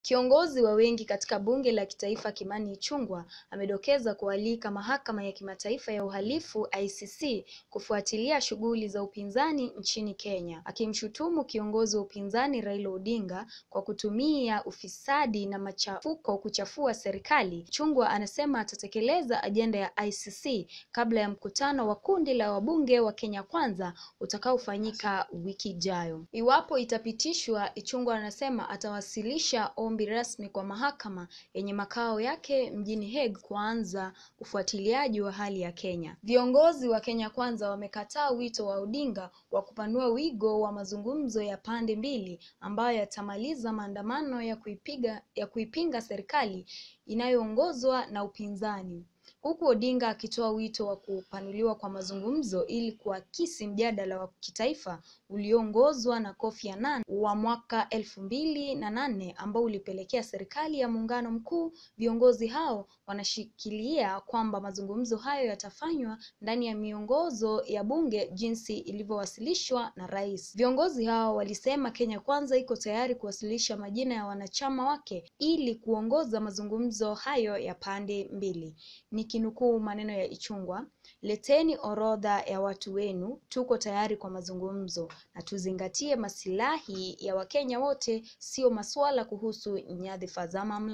Kiongozi wa wengi katika bunge la kitaifa Kimani Ichung'wah amedokeza kualika mahakama ya kimataifa ya uhalifu ICC kufuatilia shughuli za upinzani nchini Kenya. Akimshutumu kiongozi wa upinzani Raila Odinga kwa kutumia ufisadi na machafuko kuchafua serikali, Ichung'wah anasema atatekeleza ajenda ya ICC kabla ya mkutano wa kundi la wabunge wa Kenya Kwanza utakaofanyika wiki ijayo. Iwapo itapitishwa, Ichung'wah anasema atawasilisha ombi rasmi kwa mahakama yenye makao yake mjini Hague kuanza ufuatiliaji wa hali ya Kenya. Viongozi wa Kenya Kwanza wamekataa wito wa Odinga wa kupanua wigo wa mazungumzo ya pande mbili ambayo yatamaliza maandamano ya kuipinga serikali inayoongozwa na upinzani. Huku Odinga akitoa wito wa kupanuliwa kwa mazungumzo ili kuakisi mjadala wa kitaifa ulioongozwa na Kofi Annan wa mwaka 2008 ambao ulipelekea serikali ya muungano mkuu. Viongozi hao wanashikilia kwamba mazungumzo hayo yatafanywa ndani ya miongozo ya bunge jinsi ilivyowasilishwa na rais. Viongozi hao walisema Kenya Kwanza iko tayari kuwasilisha majina ya wanachama wake ili kuongoza mazungumzo hayo ya pande mbili. Nikinukuu maneno ya Ichung'wah, "Leteni orodha ya watu wenu, tuko tayari kwa mazungumzo na tuzingatie masilahi ya Wakenya wote, sio masuala kuhusu nyadhifa za mamlaka."